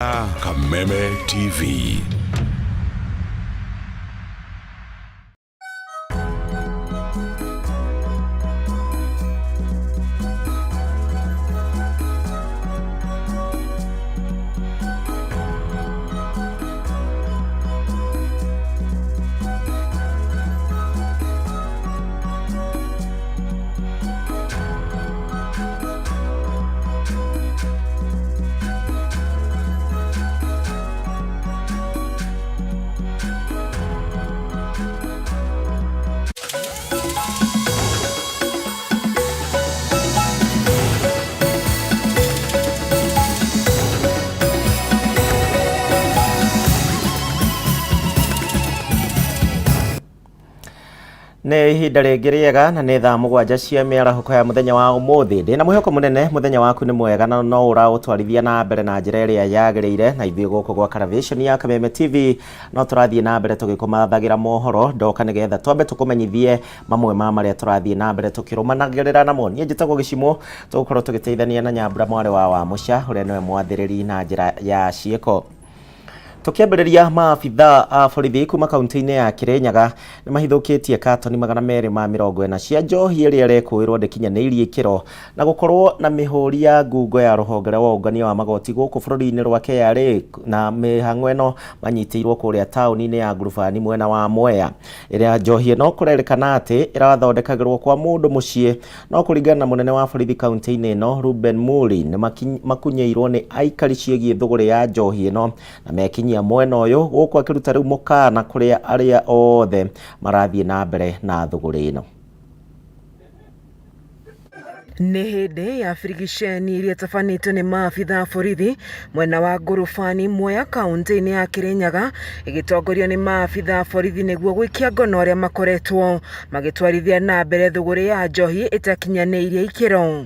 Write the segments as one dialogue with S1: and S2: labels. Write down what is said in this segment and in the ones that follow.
S1: Kameme TV.
S2: Nĩ ihinda rĩngĩ rĩega na nĩ thaa 7 cia mĩarahũko ya mũthenya wa ũmũthĩ. Ndĩna mwĩhoko mũnene mũthenya waku nĩ mwega na no ũraũtwarithia na mbere na njĩra ĩrĩa yagĩrĩire. Na ithuĩ gũkũ gwa Karavĩconi ya Kameme TV no tũrathiĩ na mbere tũgĩkũmathagĩra mohoro ndoka nĩgetha twambe tũkũmenyithie mamwe ma marĩa tũrathiĩ na mbere tũkĩrũmanagĩrĩra namo. Niĩ njĩtagwo Gĩcimũ, tũgũkorwo tũgĩteithania na Nyambura mwarĩ wa Wamũca ũrĩa nĩwe mwathĩrĩri na njĩra ya ciĩko. Tũkĩambĩrĩria, maabitha a borithi kuma kaunti-inĩ ya Kirinyaga nĩ mahithũkĩtie katoni 240 cia njohi ĩrĩa ĩrekũĩrwo ndĩkinyanĩirie ikĩro na gũkorwo na mĩhũri ya ngungo ya rũhonge rwa ũngania wa magoti gũkũ bũrũri-inĩ rwa KRA. Na mĩhang'o ĩno manyitĩirwo kũrĩa taũni-inĩ ya Ngurubani mwena wa Mwea, ĩrĩa njohi ĩno kũrerĩkana atĩ ĩrathondekagĩrwo kwa mũndũ mũciĩ. No kũringana na mũnene wa borithi kaunti-inĩ ĩno Ruben Muri, nĩ makunyĩirwo nĩ aikari ciĩgiĩ thũgũrĩ ya njohi ĩno na mekinyia mwena ũyũ gũkũ akĩruta rĩu mũkana kũrĩa arĩa othe marathiĩ na mbere na thũgũrĩ ĩno.
S3: Nĩ hĩndĩ ya birigiceni iria ĩtabanĩtio nĩ maabitha a borithi mwena wa Ngurubani, Mwea, kaunti-inĩ ya Kirinyaga, ĩgĩtongorio nĩ maabitha a borithi nĩguo gũikia ngono arĩa makoretwo magĩtwarithia na mbere thũgũrĩ ya njohi ĩtakinyanĩirie ikĩro.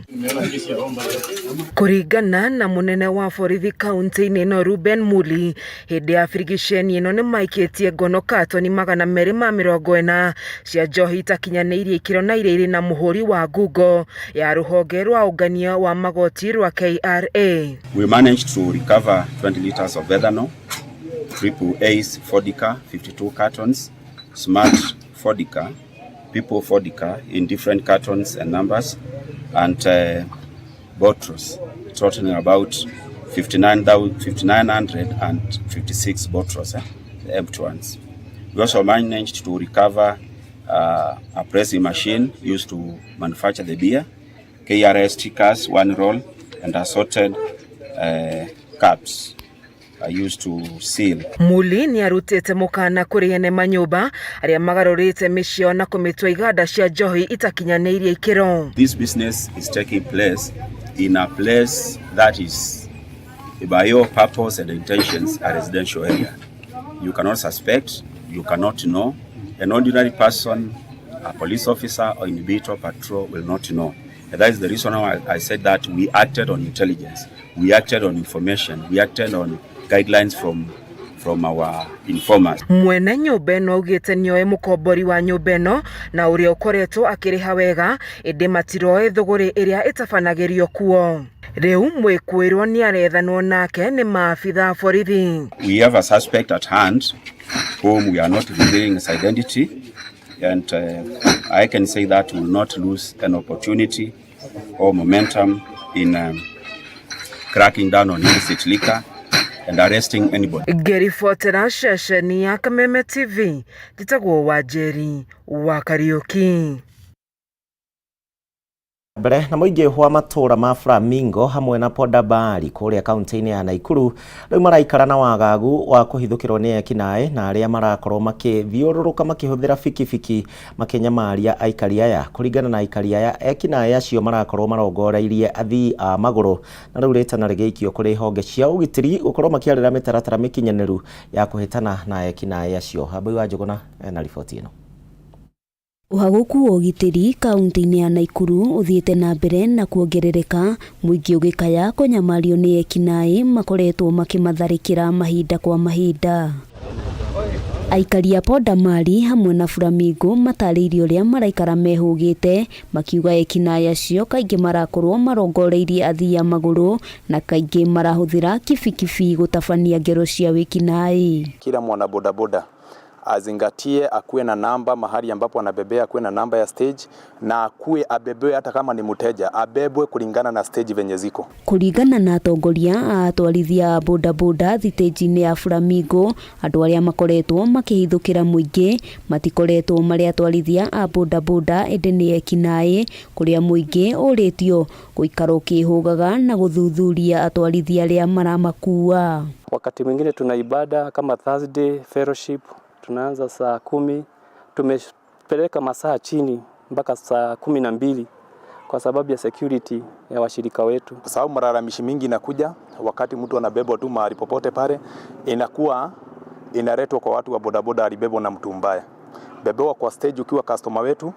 S3: Kũringana na mũnene wa borithi kaunti-inĩ ĩno Ruben Muli, hĩndĩ ya birigiceni ĩno nĩ maikĩtie ngono katoni 240 cia njohi itakinyanĩirie ikĩro na iria irĩ na mũhũri wa ngungo ya rũhonge rwa ũngania wa magoti rwa KRA.
S4: We managed to recover 20 liters of ethanol, Triple Ace Vodka, 52 cartons, Smart Vodka, People Vodka in different cartons and numbers, and bottles, totaling about 5,956 bottles, the empty ones. We also managed to recover a pressing machine used to manufacture the beer, KRA stickers, one roll, and assorted caps used to seal.
S3: Muli nĩ arutĩte mũkana kũrĩ ene manyũmba arĩa magarũrĩte mĩciĩ na kũmĩtua iganda cia njohi itakinyanĩirie ikĩro.
S4: This business is taking place in a place that is, by your purpose and intentions, a residential area. You cannot suspect, you cannot know. An ordinary person, a police officer or individual patrol will not know. And that is the reason why I said that we acted on intelligence, we acted on information, we acted on guidelines from our informers.
S3: Mwene nyũmba ĩno augĩte nĩoĩ mũkombori wa nyũmba ĩno na ũrĩa ũkoretwo akĩrĩha wega, ĩndĩ matiroĩ thũgũrĩ ĩrĩa ĩtabanagĩrio kuo. Rĩu mwĩkũĩrwo nĩ arethanwo nake nĩ maabitha a borithi.
S4: We have a suspect at hand whom we are not revealing his identity, and I can say that we will not lose an opportunity or momentum in cracking down on illicit liquor and arresting anybody.
S3: Ngĩribotera ceceni ya Kameme TV, njĩtagwo Wanjeri wa Kariũki.
S2: Mbere na mũingĩ wa matũũra ma Flamingo hamwe na Pondabari kũrĩa kaunti-inĩ ya Naikuru rĩu maraikara na wagagu wa kũhithũkĩrwo nĩ ekinaĩ na arĩa marakorwo makĩthiũrũrũka makĩhũthĩra bikibiki makĩnyamaria aikari aya. Kũringana na aikari aya, ekinaĩ acio marakorwo marongoreirie athii a magũrũ, na rĩu rĩtana rĩgĩikio kũrĩ honge cia ũgitĩri gũkorwo makĩarĩra mĩtaratara mĩkinyanĩru ya kũhĩtana na ekinaĩ acio. Hambui wa Njũgũna ena riboti ĩno.
S5: Ũhagũku wa ũgitĩri kaunti-inĩ ya Naikuru ũthiĩte na mbere na kuongerereka, mũingĩ ũgĩkaya kũnyamario nĩ ekinaĩ makoretwo makĩmatharĩkĩra mahinda kwa mahinda. Aikari a Pondamali hamwe na Flamingo matarĩirie ũrĩa maraikara mehũgĩte makiuga ekinaĩ acio kaingĩ marakorwo marongoreirie athii a magũrũ na kaingĩ marahũthĩra kibikibi gũtabania ngero cia wĩkinaĩ.
S1: Kila mwana bodaboda azingatie, akuwe na namba mahali ambapo anabebea, akuwe na namba ya stage na akuwe abebewe, hata kama ni mteja abebwe kulingana na stage venye ziko.
S5: Kũringana na atongoria a atwarithia a bodaboda thitĩnji-inĩ ya Flamingo, andũ arĩa makoretwo makĩhithũkĩra mũingĩ matikoretwo marĩ atwarithia a bodaboda ĩndĩ nĩ ekinaĩ, kũrĩa mũingĩ ũrĩtio gũikara ũkĩhũgaga na gũthuthuria atwarithia arĩa maramakua.
S6: Wakati mwingine tuna ibada kama Thursday fellowship tunaanza saa 10, tumepeleka masaa chini mpaka saa 12 kwa sababu ya security ya washirika wetu.
S1: Kwa sababu malalamishi mingi inakuja wakati mtu anabebwa tu mahali popote pale, inakuwa inaletwa kwa watu wa bodaboda, alibebwa na mtu mbaya. Bebewa kwa stage ukiwa customer wetu,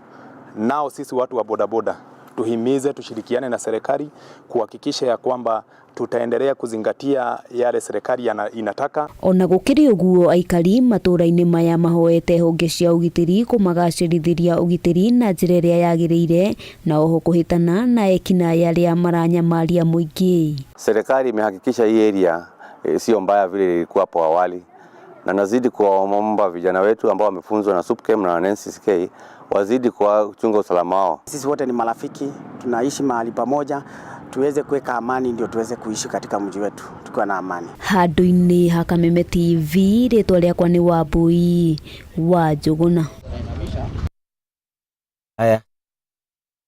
S1: nao sisi watu wa bodaboda tuhimize, tushirikiane na serikali kuhakikisha ya kwamba tutaendelea kuzingatia yale serikali inataka.
S5: Ona gũkĩrĩ ũguo, aikari matũra-inĩ maya mahoete honge cia ũgitĩri kũmagacĩrithiria ũgitĩri na njĩra ĩrĩa yagĩrĩire na oho kũhĩtana na ekinaĩ arĩa maranyamaria mũingĩ.
S7: Serikali imehakikisha hii area sio mbaya vile ilikuwa hapo awali, na nazidi kuwaomba vijana wetu ambao wamefunzwa na SUPKEM na NCCK wazidi kuchunga usalama wao.
S8: Sisi wote ni marafiki, tunaishi mahali pamoja, tuweze kuweka amani ndio tuweze kuishi katika mji wetu tukiwa na amani.
S5: Handũ-inĩ ha Kameme TV, rĩtwa rĩakwa nĩ Wambui wa Njũgũna.
S2: Aya.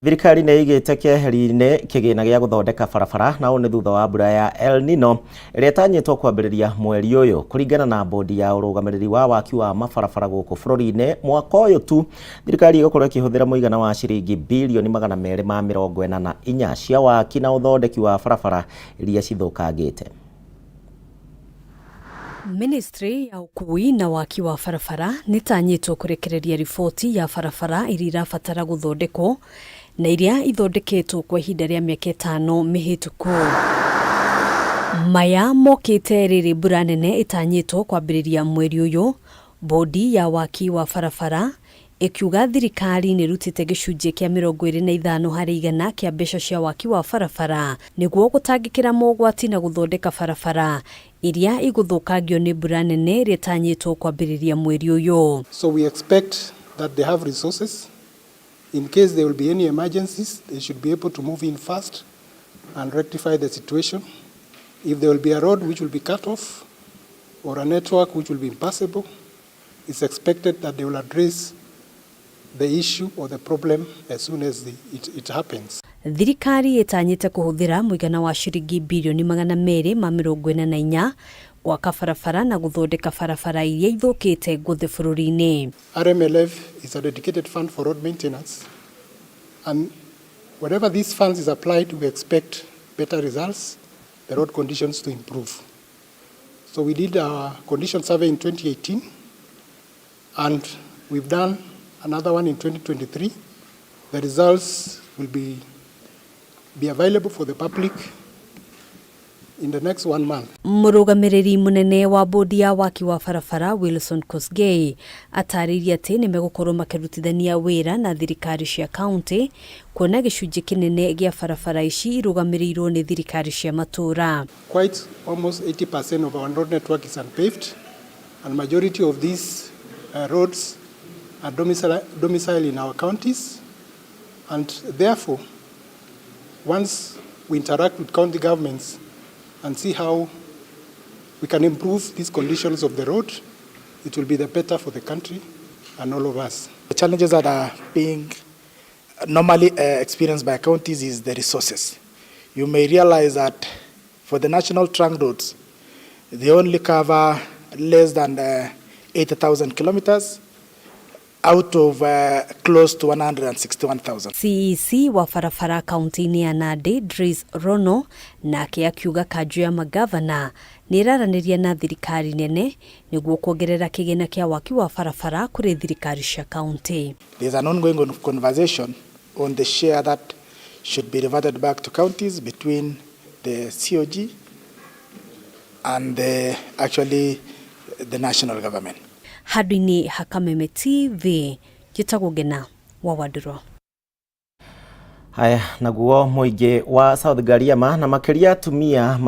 S2: Thirikari nĩ ĩigĩte keheri-inĩ kĩgĩna gĩa gũthondeka barabara na ũũ nĩ thutha wa mbura ya El Nino ĩrĩa ĩtanyĩtwo kwambĩrĩria mweri ũyũ. Kũringana na bodi ya ũrũgamĩrĩri wa waki wa mabarabara gũkũ bũrũri-inĩ, mwaka ũyũ tu thirikari ĩgũkorwo ĩkĩhũthĩra mũigana wa ciringi bilioni 244 cia waki na ũthondeki wa barabara iria cithũkangĩte.
S9: Ministry ya ũkuui na waki wa barabara nĩtanyĩtwo kũrekereria riboti ya barabara iria irabatara gũthondekwo na iria ithondeketwo kwa ihinda rĩa mĩaka 5 mĩhĩtũku. Maya mokĩte rĩrĩ mbura nene ĩtanyĩtwo kwambĩrĩria mweri ũyũ, bodi ya waki wa barabara ĩkiuga thirikari nĩrutĩte gĩcunjĩ kĩa 25 harĩ igana kĩa mbeca cia waki wa barabara nĩguo gũtangĩkĩra mogwati na gũthondeka barabara iria igũthũkangio nĩ mbura nene ĩrĩa ĩtanyĩtwo kwambĩrĩria mweri ũyũ.
S10: So we expect that they have resources. In case there will be any emergencies, they should be able to move in fast and rectify the situation. If there will be a road which will be cut off or a network which will be impassable, it's expected that they will address the issue or the problem as soon as it happens.
S9: Thirikari ĩtanyĩte kũhũthĩra mũigana wa ciringi bilioni 244 gwaka barabara na gũthondeka barabara iria ithũkĩte guothe bũrũri-inĩ.
S10: RMLF is a dedicated fund for road maintenance, and wherever these funds is applied, we expect better results, the road conditions to improve. So we did our condition survey in 2018, and we've done another one in 2023. The results will be available for the public in the next 1 month.
S9: Mũrũgamĩrĩri mũnene wa bodi ya waki wa barabara Wilson Kosgei atarĩirie atĩ nĩmegũkorwo makĩrutithania wĩra na thirikari cia kaunti kuona gĩcunjĩ kĩnene gĩa barabara ici irũgamĩrĩirwo nĩ thirikari cia matũũra.
S10: Quite almost 80% of our road network is unpaved, and majority of these roads are domiciled in our counties, and therefore once we interact with county governments and see how we can improve these conditions of the road, it will be the better for the country and all of us.
S11: The challenges that are being normally experienced by counties is the resources. You may realize that for the national trunk roads, they only cover less than 80,000 kilometers out of close to 161,000.
S9: CEC wa barabara kaunti-inĩ ya Nandi Dries Rono nake akiuga kanjũ ya magavana nĩ ĩraranĩria na thirikari nene nĩguo kuongerera kĩgĩna kĩa waki wa barabara kũrĩ thirikari cia kaunti.
S11: There's an ongoing conversation on the share that should be reverted back to counties between the COG and actually the national government.
S9: Handũ-inĩ ha Kameme TV, njĩtagwo Ngena wa Wandũrũ.
S2: Haya, naguo mũingĩ wa South Gariama na makĩria atumia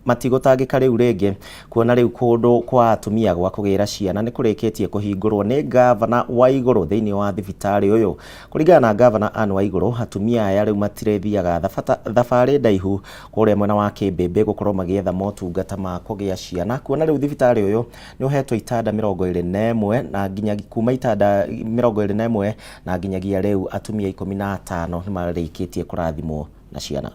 S2: matigũtangĩka rĩu rĩngĩ kuona rĩu kũndũ kwa atumia gwa kũgĩra ciana nĩ kũrĩkĩtie kũhingũrwo nĩ ngavana Waigũrũ thĩinĩ wa thibitarĩ ũyũ. Kũringana na ngavana Anne Waigũrũ, atumia aya rĩu matirĩthiaga thabarĩ ndaihu kũrĩa mwena wa Kĩmbĩmbĩ gũkorwo magĩetha motungata ma kũgĩa ciana kuona rĩu thibitarĩ ũyũ nĩ ũhetwo itanda 21 na nginya kuma itanda 21 na nginyagia rĩu atumia 15 nĩ marĩkĩtie kũrathimwo na ciana.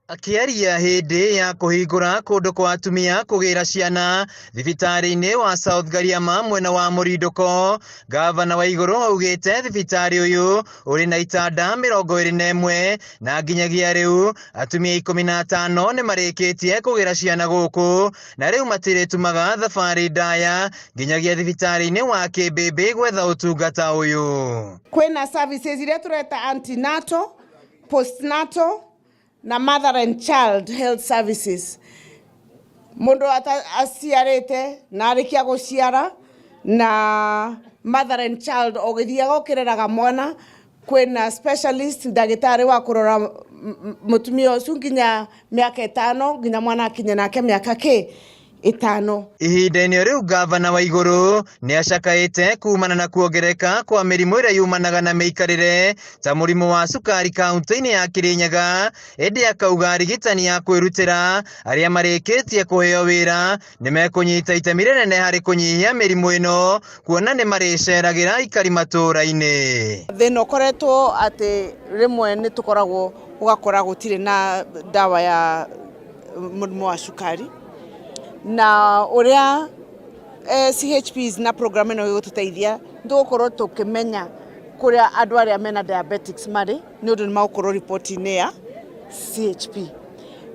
S12: Akĩaria hĩndĩ ya kũhingũra kũndũ kwa atumia kũgĩra ciana thibitarĩ-inĩ wa South Gariama mwena wa Mũrindũko, ngavana Waigũrũ augĩte thibitarĩ ũyũ ũrĩ na itanda 21 na nginyagia rĩu atumia 15 nĩ marĩkĩtie kũgĩra ciana gũkũ na rĩu matirĩtumaga thabarĩ ndaya nginyagia thibitarĩ-inĩ wa Kĩmbĩmbĩ gwetha ũtungata ũyũ.
S13: Kwĩna services iria tũreta antenatal, postnatal na mother and child health services. Mundu aciarĩte na arĩkia gũciara na mother and child ũgĩthiaga ũkĩreraga mwana, kwĩna specialist ndagĩtarĩ wa kũrora mũtumia ũcio nginya mĩaka 5 nginya mwana akinye nake mĩaka kĩ 5.
S12: Ihinda-inĩ rĩu ngavana Waigũrũ nĩ acakaĩte kumana na kuongereka kwa mĩrimũ ĩrĩa yumanaga na mĩikarĩre ta mũrimũ wa cukari kaunti-inĩ ya Kirinyaga, ĩndĩ akauga arigitani a kwĩrutĩra arĩa marĩkĩtie kũheo wĩra nĩ mekũnyita itemi rĩnene harĩ kũnyihia mĩrimũ ĩno kuona nĩ marĩceragĩra aikari matũũra-inĩ.
S13: Thĩna ũkoretwo atĩ rĩmwe nĩ tũkoragwo ũgakora gũtirĩ na ndawa ya mũrimũ wa cukari na ũrĩa CHPs na program ĩno ĩgũtũteithia nĩ tũgũkorwo tũkĩmenya kũrĩa andũ arĩa mena diabetics marĩ nĩ ũndũ nĩ magũkorwo riboti-inĩ ya CHP.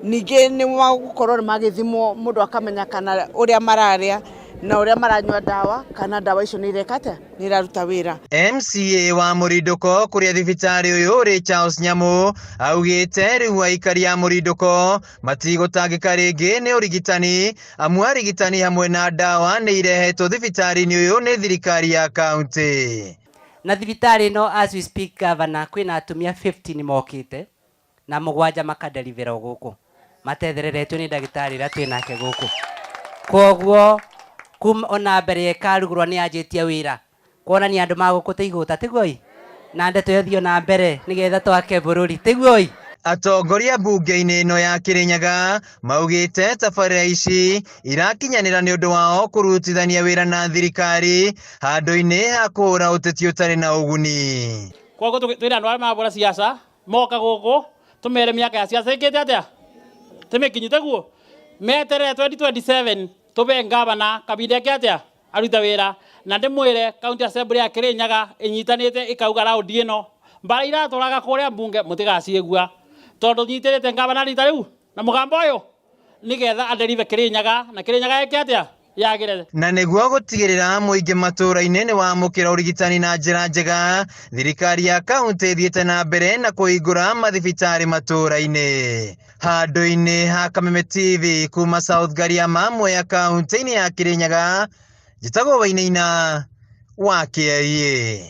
S13: Ningĩ nĩ magũkorwo nĩ magĩthimwo mũndũ akamenya kana ũrĩa mararĩa na ũrĩa maranyua ndawa kana ndawa icio nĩ ireka atĩa, nĩ iraruta wĩra.
S12: MCA wa Mũrindũko kũrĩa thibitarĩ ũyũ ũrĩ Charles Nyamu augĩte rĩu aikari a Mũrindũko matigũtangĩka rĩngĩ nĩ ũrigitani amu arigitani hamwe na ndawa nĩ irehetwo thibitarĩ-inĩ ũyũ nĩ thirikari ya kaunti.
S14: Na thibitarĩ ĩno as we speak governor kwĩna atumia 50 mokĩte na 7 makadeliverwo gũkũ matethereretwo nĩ ndagĩtarĩ ũrĩa twĩ nake gũkũ. Koguo kuma ona mbere ĩkarugũrwo nĩ yanjĩtie wĩra kuonania andũ magũkũ tĩ igũta tiguo-ĩ, na ndeto ĩyo thiĩ na mbere nĩgetha twake bũrũri tiguo-ĩ.
S12: Atongoria mbunge-inĩ ĩno ya Kirinyaga maugĩte tabarĩra ici irakinyanĩra nĩ ũndũ wao kũrutithania wĩra na thirikari handũ-inĩ ha kũhũra ũteti ũtarĩ na ũguni.
S15: Koguo twĩna andũ arĩa mabũra siasa moka gũkũ tũmere mĩaka ya siasa ĩkĩte atĩa tĩmĩkinyite guo meterere 2027 tũbe ngavana kabinda eke atĩa arute wĩra na ndĩmwĩre county assembly ya Kirinyaga ĩnyitanĩte ĩkauga raundi ĩno mbara iratũraga kũrĩa mbunge mũtigaciĩgua tondũ nyitĩrĩte ngavana rita rĩu na mũgambo ũyũ nĩgetha adeliver Kirinyaga na Kirinyaga ĩke atĩa yagĩrĩre.
S12: Na nĩguo gũtigĩrĩra mũingĩ matũũra-inĩ nĩ wamũkĩra ũrigitani na njĩra njega, thirikari ya kaunti ĩthiĩte na mbere na kũhingũra mathibitarĩ matũũra-inĩ. Handũ-inĩ ha Kameme TV kuma South Gariama, Mwea kaunti-inĩ ya Kirinyaga, njĩtagwo Wainaina wa KIA.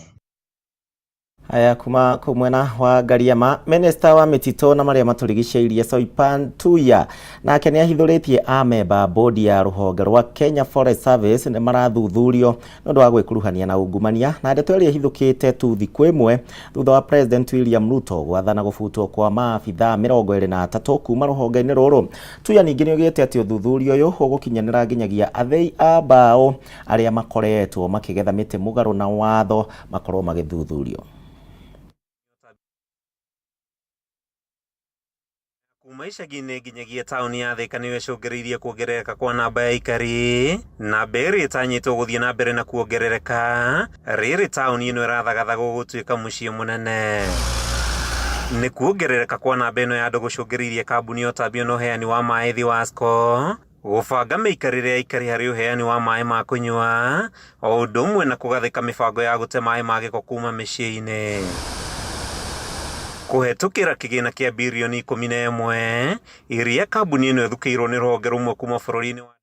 S2: Haya, kuma kuu mwena wa Gariama, Minister wa mĩtitũ na marĩa matũrigicĩirie Soipan Tuya nake nĩ ahithũrĩtie amemba bodi ya rũhonge rwa Kenya Forest Service nĩ marathuthurio nĩ ũndũ wa gwĩkuruhania na ungumania, na ndeto ĩrĩa ĩhithũkĩte tu thikũ ĩmwe thutha wa President William Ruto gwathana gũbutwo kwa maabithaa 23 kuma rũhonge-inĩ rũrũ. Tuya ningĩ nĩ oigĩte atĩ ũthuthuria ũyũ ũgũkinyanĩra nginyagia athĩi a mbaũ arĩa makoretwo makĩgetha mĩtĩ mũgarũ na watho makorwo magĩthuthurio.
S16: Kuma icagi-inĩ nginyagia taũni ya Thika nĩyo ĩcũngĩrĩirie kuongerereka kwa namba ya aikari, namba ĩrĩa ĩtanyĩtwo gũthiĩ na mbere na kuongerereka rĩrĩ taũni ĩno ĩrathagathagwo gũtuĩka mũciĩ mũnene. Nĩ kuongerereka kwa namba ĩno ya andũ gũcũngĩrĩirie kambuni ya ũtambia na ũheani wa maĩ Thiwasco gũbanga mĩikarĩre ya aikari harĩ ũheani wa maĩ ma kũnyua o ũndũ ũmwe na kũgathĩka mĩbango ya gũte maĩ ma gĩko kuma mĩciĩ-inĩ. Kũhetũkĩra kĩgĩna kĩa birioni 11 iria kambuni ĩno ĩthukĩirwo nĩ rũhonge rũmwe kuma bũrũri-inĩ wa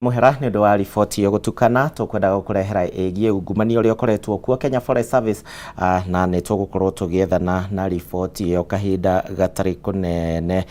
S2: Mũhera nĩ ũndũ wa riboti ĩyo gũtukana tũkwendaga gũkũrehera ĩgiĩ ungumania ũrĩa ũkoretwo kuo Kenya Forest Service, na nĩ tũgũkorwo tũgĩethana na riboti ĩyo kahinda gatarĩ kũnene,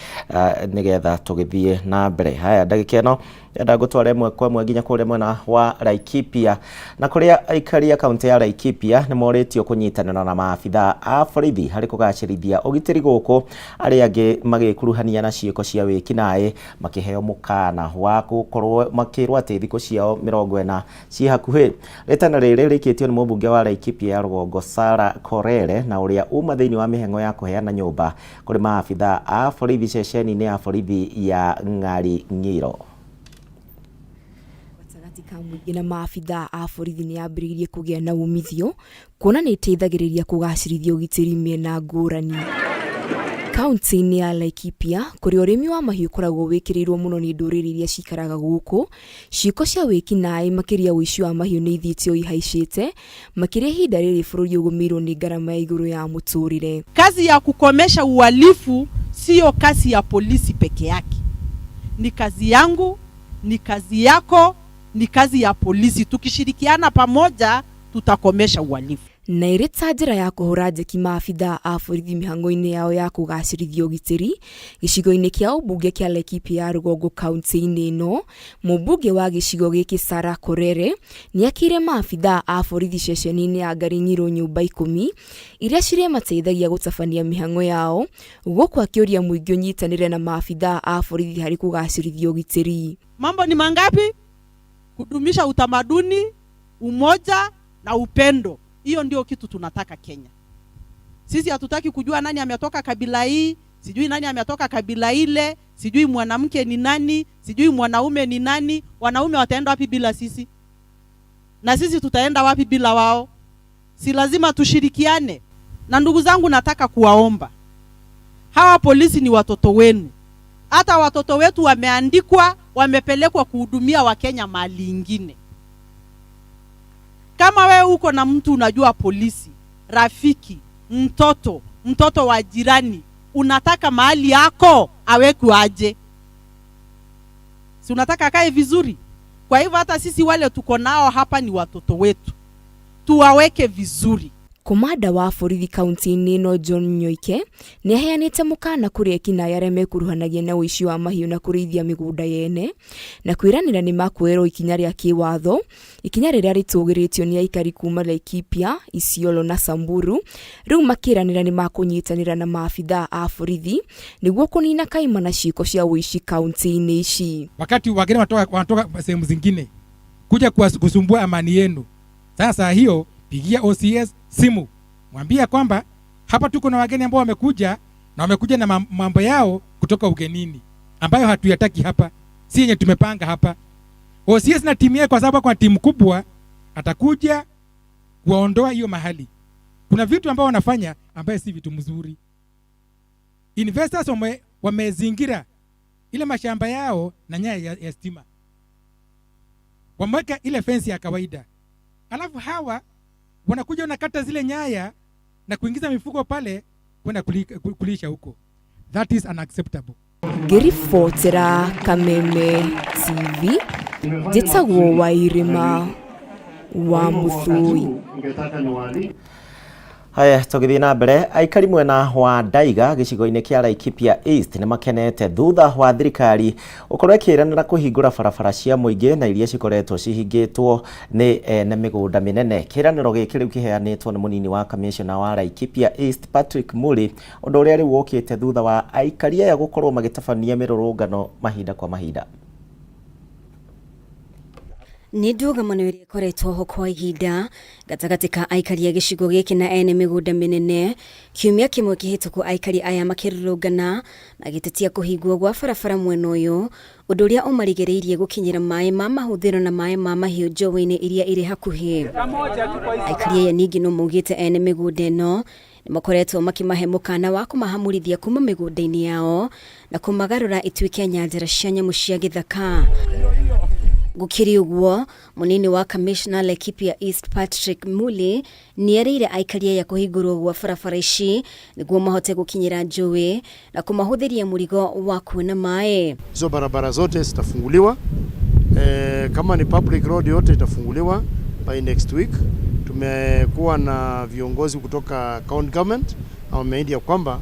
S2: nĩgetha tũgĩthiĩ na mbere. Haya, ndagĩka ĩno enda ngũtware ĩmwe kwa ĩmwe nginya kũrĩa mwena wa Laikipia, na kũrĩa aikari a kaunti ya Laikipia nĩ morĩtio kũnyitanĩra na maabitha a borithi harĩ kũgacĩrithia ũgitĩri gũkũ arĩa angĩ magĩkuruhania na ciĩko cia wĩkinaĩ makĩheo mũkana wa gũkorwo makĩrwo atĩ thikũ ciao 40 ciĩ hakuhĩ. Rĩtana rĩrĩ rĩikĩtio nĩ mũmbunge wa Laikipia ya rũgongo Sarah Korere, na ũrĩa uma thĩinĩ wa mĩhang'o ya kũheana nyũmba kũrĩ maabitha a borithi ceceni-inĩ ya borithi ya Ng'ari Ng'iro.
S17: Gatagatĩ ka mũingĩ na maabitha a borithi nĩ yambĩrĩirie kũgĩa na umithio kuona nĩ ĩteithagĩrĩria kũgacĩrithia ũgitĩri mĩena ngũrani. Kaunti-inĩ ya Laikipia, kũrĩa ũrĩmi wa mahiũ ũkoragwo wĩkĩrĩirwo mũno nĩ ndũrĩrĩ iria cikaraga gũkũ, ciĩko cia wĩkinaĩ makĩria ũici wa mahiũ nĩ ithiĩte o ihaicĩte, makĩria ihinda rĩrĩ bũrũri ũgũmĩirwo nĩ ngarama ya igũrũ ya mũtũrĩre.
S13: Kazi ya kukomesha uhalifu siyo kazi ya polisi peke yake, ni kazi yangu, ni kazi yako, ni kazi ya polisi. Tukishirikiana pamoja tutakomesha uhalifu.
S17: Na ĩrĩ ta njĩra ya kũhũra njeki maabitha a borithi mĩhang'o-inĩ yao ya kũgacĩrithia ũgitĩri gĩcigo-inĩ kĩa ũmbunge kĩa Laikipia ya rũgongo kaunti-inĩ ĩno, mũmbunge wa gĩcigo gĩkĩ Sarah Korere nĩakĩire maabitha a borithi ceceni-inĩ ya Ngarinyiro nyũmba 10 iria cirĩmateithagia gũtabania mĩhang'o yao, gũkũ akĩũria mũingĩ ũnyitanĩre na maabitha a borithi harĩ kũgacĩrithia ũgitĩri.
S13: Mambo ni mangapi? Kudumisha utamaduni, umoja na upendo. Hiyo ndio kitu tunataka Kenya. Sisi hatutaki kujua nani ametoka kabila hii, sijui nani ametoka kabila ile, sijui mwanamke ni nani, sijui mwanaume ni nani. Wanaume wataenda wapi bila sisi? Na sisi tutaenda wapi bila wao? Si lazima tushirikiane. Na ndugu zangu, nataka kuwaomba, hawa polisi ni watoto wenu. Hata watoto wetu wameandikwa, wamepelekwa kuhudumia Wakenya mahali ingine. Kama wewe uko na mtu unajua polisi, rafiki, mtoto, mtoto wa jirani, unataka mahali yako awekwe aje? Si unataka akae vizuri? Kwa hivyo hata sisi wale tuko nao hapa ni watoto wetu, tuwaweke vizuri.
S17: Komanda wa borithi kaunti-inĩ ĩno John Nyoike nĩ aheanĩte mũkana kũrĩ ekinaĩ arĩa mekuruhanagia na ũici wa mahiũ na kũrĩithia mĩgũnda yene, na kwĩranĩra nĩ makuoerwo ikinya rĩa kĩwatho, ikinya rĩrĩa rĩtũgĩrĩtio nĩ aikari kuma Laikipia, Isiolo na Samburu, rĩu makĩranĩra nĩ makũnyitanĩra na maabitha a borithi nĩguo kũnina kaimana na ciĩko cia ũici kaunti-inĩ ici.
S18: Wakati wageni wanatoka sehemu zingine kuja kusumbua amani yenu, sasa hiyo pigia OCS simu, mwambie kwamba hapa tuko na wageni ambao wamekuja na wamekuja na mambo yao kutoka ugenini ambayo hatuyataki hapa, si yenye tumepanga hapa. OCS na timu yake, kwa sababu kwa timu kubwa, atakuja kuwaondoa hiyo mahali. Kuna vitu ambao wanafanya ambaye si vitu mzuri. Investors wamezingira ile mashamba yao na nyaya ya stima, wameweka ile fence ya kawaida, alafu hawa wanakuja wanakata zile nyaya na kuingiza mifugo pale kwenda kulisha huko. That is unacceptable.
S17: Ngĩribotera Kameme TV, njĩtagwo Wairima wa Mũthũi.
S2: Haya, tũgĩthiĩ na mbere, aikari mwena wa Ndaiga gĩcigo-inĩ kĩa Laikipia East nĩ makenete thutha wa thirikari gũkorwo ĩkĩranĩra kũhingũra barabara cia mũingĩ na iria cikoretwo cihingĩtwo nĩ ene mĩgũnda mĩnene. Kĩranĩro gĩkĩ rĩu kĩheanĩtwo nĩ mũnini wa kamishna wa Laikipia East Patrick Muli, ũndũ ũrĩa rĩu ũkĩte thutha wa aikari aya gũkorwo magĩtabania mĩrũrũngano mahinda kwa mahinda.
S9: Nĩ ndũgamano ĩrĩa ĩkoretwo ho kwa ihinda gatagatĩ ka aikari a gĩcigo gĩkĩ na ene mĩgũnda mĩnene. Kiumia kĩmwe kĩhĩtũku aikari aya makĩrũrũngana magĩtetia kũhingwo gwa barabara mwena ũyũ, ũndũ ũrĩa ũmarigĩrĩirie gũkinyĩra maĩ ma mahũthĩro na maĩ ma mahiũ njũĩ-inĩ iria irĩ hakuhĩ. Aikari aya ningĩ no maugĩte ene mĩgũnda ĩno nĩ makoretwo makĩmahe mũkana wa kũmahamũrithia kuma mĩgũnda-inĩ yao na kũmagarũra ituĩke nyanjara cia nyamũ cia gĩthaka. Gũkĩrĩ ũguo, mũnini wa kamishna Laikipia East Patrick Muli nĩerĩire aikari aya kũhingũrwo gwa barabara ici nĩguo mahote gũkinyĩra njũĩ na kũmahũthĩria mũrigo wa kuona maĩ.
S19: Hizo barabara zote zitafunguliwa Kama ni public road yote itafunguliwa by next week. Tumekuwa na viongozi kutoka county government na wameahidi ya kwamba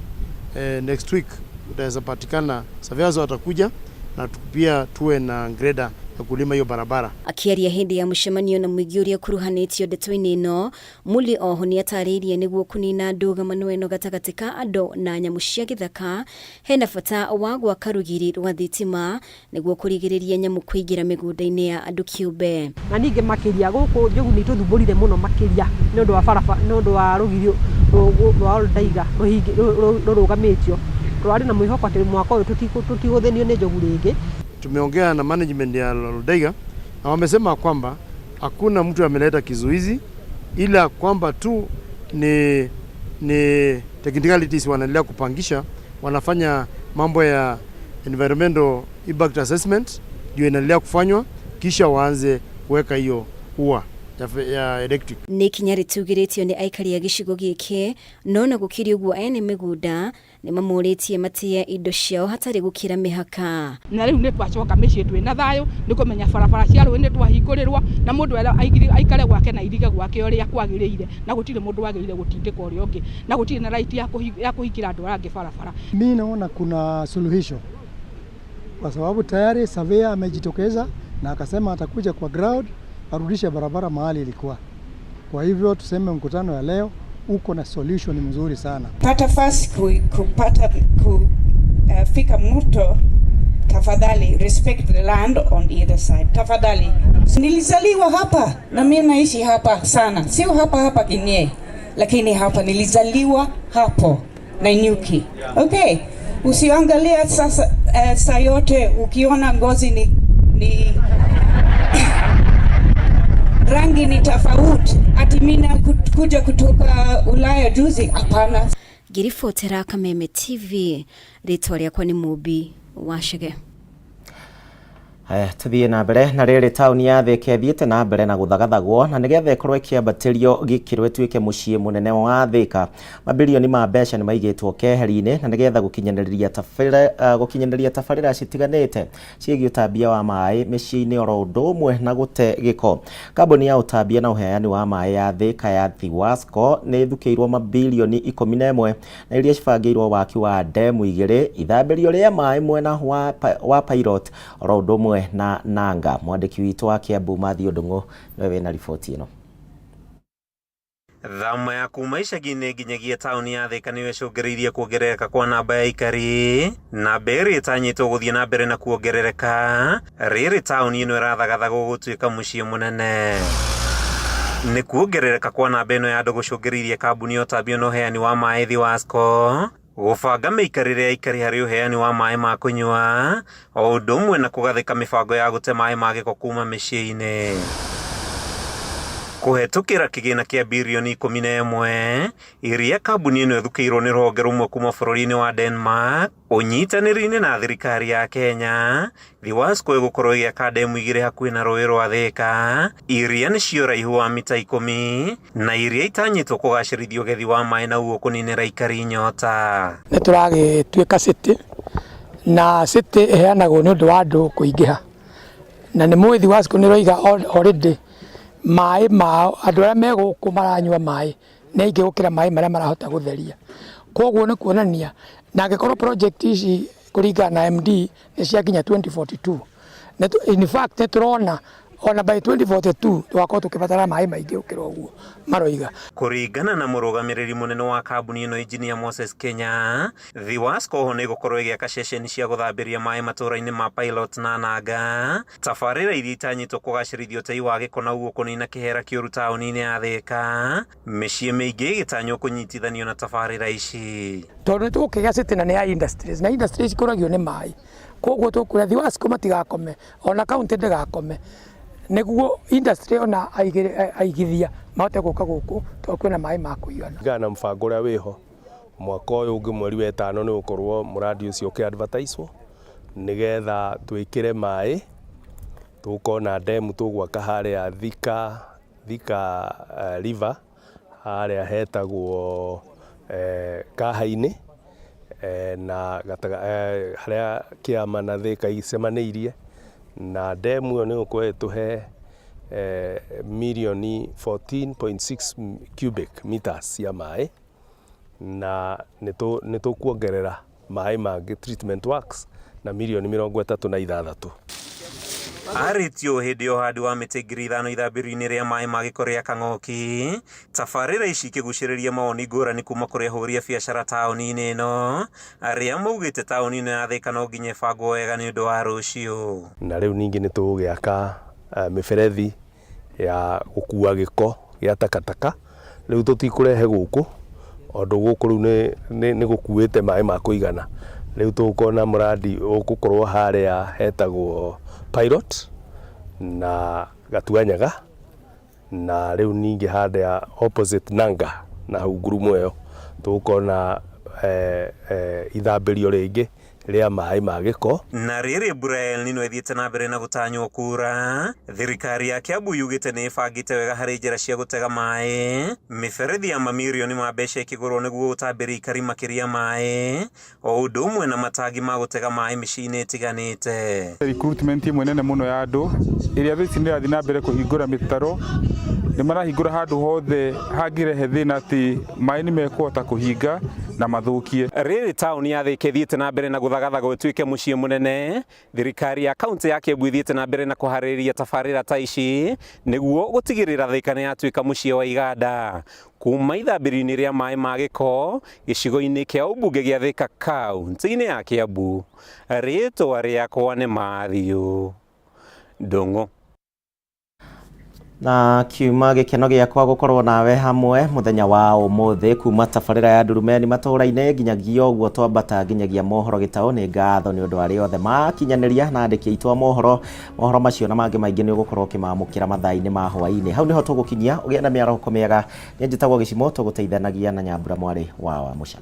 S19: next week utaweza patikana, surveyors watakuja na pia tuwe na grader ya kulima hiyo barabara.
S20: Akĩaria hĩndĩ ya mũcemanio na mũingĩ ũrĩa ũkuruhanĩtio ndeto-inĩ ĩno, Muli oho nĩatarĩirie nĩguo kũnina ndũgamano ĩno gatagatĩ ka andũ na nyamũ cia gĩthaka hena bata wa gwaka rũgiri rwa thitima nĩguo kũrigĩrĩria nyamũ kũingĩra mĩgũnda-inĩ ya andũ kĩũmbe.
S21: Na ningĩ makĩria gũkũ njogu nĩ itũthumbũrire mũno makĩria nĩ ũndũ wa barabara, nĩ ũndũ wa rũgiri rwa Oldaiga rũrũgamĩtio. Tũrarĩ na mwĩhoko atĩ mwaka ũyũ tũtigũthĩnio nĩ njogu rĩngĩ.
S19: Tumeongea na management ya Oldaiga na wamesema kwamba hakuna mtu ameleta kizuizi, ila kwamba tu ni technicalities wanaendelea kupangisha, wanafanya mambo ya environmental impact assessment ndio inaendelea kufanywa, kisha waanze kuweka hiyo ua ya electric.
S20: Nĩ ikinya rĩtũgĩrĩtio nĩ aikari a gĩcigo gĩkĩ, no na gũkĩrĩ ũguo ene mĩgũnda nĩ mamũrĩtie matĩe indo ciao hatarĩ gũkĩra mĩhaka.
S22: Na rĩu nĩ twacoka mĩciĩ twĩna thayũ, nĩ kũmenya barabara cia rũĩ nĩ twahingũrĩrwo, na mũndũ aikare gwake na irige gwake ũrĩa kwagĩrĩire, na gũtirĩ mũndũ wagĩrĩire gũtindĩka ũrĩa ũngĩ, na gũtirĩ na right ya kũhingĩra andũ arĩa angĩ barabara.
S23: Mi naona kuna suluhisho kwa sababu tayari surveyor amejitokeza na akasema atakuja kwa ground arudishe barabara mahali ilikuwa. Kwa hivyo tuseme mkutano ya leo uko na solution mzuri sana.
S24: Pata fasi kupata kufika mto, tafadhali respect the land on either side. Tafadhali. Nilizaliwa hapa na mimi naishi hapa sana. Sio hapa hapa Kinyei, lakini hapa nilizaliwa hapo Nanyuki. Okay. Usiangalia sasa saa yote ukiona ngozi ni rangi ni tofauti. Ati mimi kuja kutoka Ulaya juzi, hapana.
S20: Ngĩribotera Kameme TV, rĩtwa rĩakwa nĩ Mũmbi wa Chege.
S2: Haya, tuthiĩ na mbere na rĩrĩ taũni ya Thika ĩthiĩte na mbere na gũthagathagwo na nĩgetha ĩkorwo ĩkĩambatĩrio gĩkĩro ĩtuĩke mũciĩ mũnene wa Thika. Mabirioni ma mbeca nĩ maigĩtwo keheri-inĩ na nĩgetha gũkinyanĩria tabarĩra citiganĩte ciĩgiĩ ũtambia wa maĩ mĩciĩ-inĩ oro ũndũ ũmwe na gũte gĩko. Kambuni ya ũtambia na ũheani wa maĩ ya Thika ya Thiwasco nĩ ĩthukĩirwo mabirioni 11 na iria cibangĩirwo waki wa ndemu 2, ithambĩrio rĩa maĩ mwena wa Pilot oro ũndũ ũmwe na Nanga. Mwandĩki witũ wa Kiambu Mathew Ndung'u nĩwe wĩna riboti ĩno.
S16: Thama ya kuma icagi-inĩ nginyagia taũni ya Thika nĩyo ĩcũngĩrĩirie kuongerereka kwa namba ya aikari, namba ĩrĩa ĩtanyĩtwo gũthiĩ na mbere na kuongerereka rĩrĩ taũni ĩno ĩrathagathagwo gũtuĩka mũciĩ mũnene. Nĩ kuongerereka kwa namba ĩno ya andũ gũcũngĩrĩirie kambuni ya ũtambia na ũheani wa maĩ Thiwasco gũbanga mĩikarĩre ya aikari harĩ ũheani wa maĩ ma kũnyua o ũndũ ũmwe na kũgathĩka mĩbango ya gũte maĩ ma gĩko kuma mĩciĩ-inĩ. Kũhetũkĩra kĩgĩna kĩa birioni 11 iria kambuni ĩno ĩthukĩirwo nĩ rũhonge rũmwe kuma bũrũri-inĩ wa Denmark ũnyitanĩri-inĩ na thirikari ya Kenya, Thiwasco ĩgũkorwo ĩgĩaka ndemu 2 hakuhĩ na rũĩ rwa Thika iria nĩcio ũraihu wa mita 10 na iria itanyĩtwo kũgacĩrithia ũgethi wa maĩ na ũguo kũninĩra aikari nyota.
S25: Nĩ tũragĩtuĩka city na city ĩheanagwo nĩ ũndũ wa andũ kũingĩha, na nĩ mũĩ Thiwasco nĩ ĩroiga already maĩ mao andũ arĩa me gũkũ maranyua maĩ nĩ aingĩ gũkĩra maĩ marĩa marahota gũtheria. Koguo nĩ kuonania na angĩkorwo project ici kũringana na MD nĩ ciakinya 2042, in fact nĩ tũrona ona by 2042 tũgakorwo tũkĩbatara maĩ maingĩ gũkĩra ũguo maroiga.
S16: Kũringana na mũrũgamĩrĩri mũnene wa kambuni ĩno Engineer Moses Kenya, Thiwasco oho nĩ ĩgũkorwo ĩgĩaka ceceni cia gũthambĩria maĩ matũũra-inĩ ma Pilot na Nanga, tabarĩra iria itanyĩtwo kũgacĩrithia ũtei wa gĩko na ũguo kũnina kĩhera kĩũru taũni-inĩ ya Thika, mĩciĩ mĩingĩ ĩgĩtanywo kũnyitithanio na tabarĩra ici.
S25: Tondũ nĩ tũgũkĩgĩa city na nĩ ya industries, na industries ikũragio nĩ maĩ, koguo tũkwĩra Thiwasco matigakome ona kaunti ndĩgakome, nĩguo industry ona aigithia mahote gũka gũkũ tondũ kwĩna maĩ ma kũigana.
S26: Kũringana na mũbango ũrĩa wĩho mwaka ũyũ ũngĩ mweri wa ĩtano nĩ ũgũkorwo mũradi ũcio ũkĩ-advertise-wo nĩgetha twĩkĩre maĩ, tũgũkorwo na ndemu tũgwaka harĩa Thika River harĩa hetagwo Kaha-inĩ na harĩa Kĩama na Thika icemanĩirie. Na ndemu ĩyo nĩ ĩgũkorwo ĩtũhe eh, mirioni 14.6 cubic meters cia maĩ na nĩ tũkuongerera maĩ mangĩ treatment works na mirioni 36.
S16: Arĩtio hĩndĩ ya ũhandi wa mĩtĩ 5,000 ithambĩrio-inĩ rĩa maĩ ma gĩko rĩa Kang'oki, tabarĩra ici ikĩgucĩrĩria mawoni ngũrani kuma kũrĩ ahũri a biacara taũni-inĩ ĩno, arĩa maugĩte taũni ĩno ya Thĩka no nginya ĩbangwo wega nĩ ũndũ wa rũciũ.
S26: Na rĩu ningĩ nĩ tũgũgĩaka mĩberethi ya gũkua gĩko gĩa takataka, rĩu tũtikũrehe gũkũ tondũ gũkũ rĩu nĩ gũkuĩte maĩ ma kũigana. Rĩu tũgũkorwo na mũrandi ũgũkorwo harĩa hetagwo Pilot na Gatuanyaga na rĩu ningĩ harĩa opposite Nanga na hau ngurumo ĩyo tũgũkorwo na ithambĩrio rĩngĩ rĩa maĩ ma gĩko.
S16: Na rĩrĩ mbura ya El Nino ĩthiĩte na mbere na gũtanywo kuura, thirikari ya Kiambu yugĩte nĩ ĩbangĩte wega harĩ njĩra cia gũtega maĩ, mĩberethi ya mamirioni ma mbeca ĩkĩgũrwo nĩguo gũtambĩria aikari makĩria maĩ, o ũndũ ũmwe na matangi ma gũtega maĩ mĩciĩ-inĩ ĩtiganĩte.
S1: Recruitment ĩmwe nene mũno ya andũ ĩrĩa thaa ici nĩ ĩrathiĩ na mbere kũhingũra mĩtaro, nĩ marahingũra handũ hothe hangĩrehe thĩna atĩ maĩ nĩ mekũhota kũhinga na mathũkie.
S16: Rĩrĩ taũni ya Thĩka ĩthiĩte na mbere na gũthagathagwo ĩtuĩke mũciĩ mũnene, thirikari ya kaũntĩ ya Kiambu ĩthiĩte na mbere na kũharĩrĩria tabarĩra ta ici nĩguo gũtigĩrĩra Thĩka nĩ yatuĩka mũciĩ wa iganda. Kuma ithambĩrio-inĩ rĩa maĩ ma gĩko gĩcigo-inĩ kĩa ũmbunge gĩa Thĩka kaũntĩ-inĩ ya Kiambu, rĩtwa rĩakwa nĩ Matthew Ndung'u.
S2: Na kiuma gĩkeno gĩakwa gũkorwo nawe hamwe mũthenya wa ũmũthĩ kuma tabarĩra ya ndurumeni matũũra-inĩ nginyagia ũguo twambata nginyagia mohoro gĩtaũ. Nĩ ngatho nĩ ũndũ arĩa othe makinyanĩria na andĩki aitũ a mohoro. Mohoro macio na mangĩ maingĩ nĩ ũgũkorwo ũkĩmamũkĩra mathaa-inĩ ma hwaĩ-inĩ. Hau nĩho tũgũkinyia, ũgĩe na mĩarahũko mĩega. Niĩ njĩtagwo Gĩcimo, tũgũteithanagia na Nyambura mwarĩ wa Wamũca.